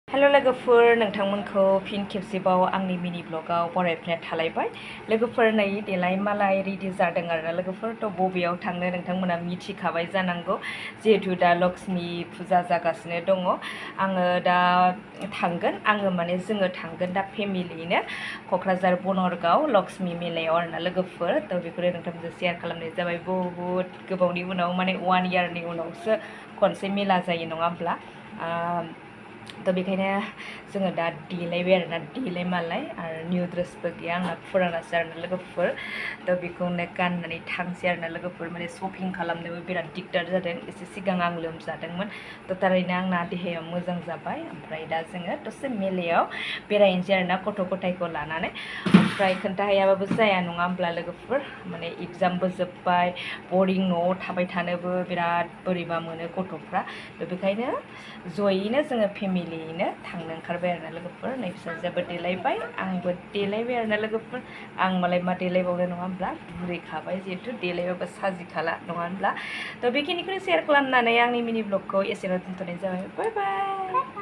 hello लोगोफोर नोंथांमोनखौ फिन खेबसेबाव आंनि मिनि ब्लगाव बरायफिननाय थालायबाय लोगोफोर नै देलाय मालाय रेडि जादों आरोना लोगोफोर थ' बबेयाव थांनो नोंथांमोना मिथिखाबाय जानांगौ जिहेतु दा लक्ष्मी फुजा जागासिनो दङ आङो दा थांगोन जोङो थांगोन दा फेमिलियैनो क'क्राझार बनरगाव लक्ष्मी मेलायाव आरोना लोगोफोर थ' बेखौनो नोंथांमोनजों शेयार खालामनाय जाबाय बहुद गोबावनि उनाव 1 इयारनि उनावसो खनसे मेला जायो नङा होमब्ला थ' बेखायनो जोङो दा देलायबाय आरोना देलाय मालाय आरो निउ ड्रेसबो गैया आंना फुरानासो आरोना लोगोफोर थ' बेखौनो गाननानै थांसै आरोना लोगोफोर शपिं खालामनोबो बिराद दिगदार जादों एसे सिगां आं लोमजादोंमोन थ' थारैनो आंना देहाया मोजां जाबाय ओमफ्राय दा जोङो दसे मेलायाव बेरायनोसै आरोना गथ' गथायखौ लानानै ओमफ्राय खोन्थाहैयाबाबो जाया नङा होमब्ला लोगोफोर एगजामबो जोब्बाय बरिं न'आव थाबाय थानोबो बिराद बोरैबा मोनो गथ'फ्रा थ' बेखायनो जयैनो जोङो फेमिलियैनो थांनो ओंखारबाय आरोना लोगोफोर नै फिसाजोआबो देलायबाय आंबो देलायबाय आरोना लोगोफोर आं मालाय मा देलायबावनो नङा होमब्ला बुरैखाबाय जिहेथु देलायबाबो साजिखाला नङा होमब्ला थ' बेखिनिखौनो शेयार खालामनानै आंनि मिनि ब्लगखौ एसेनो दोनथ'नाय जाबाय बाय बाय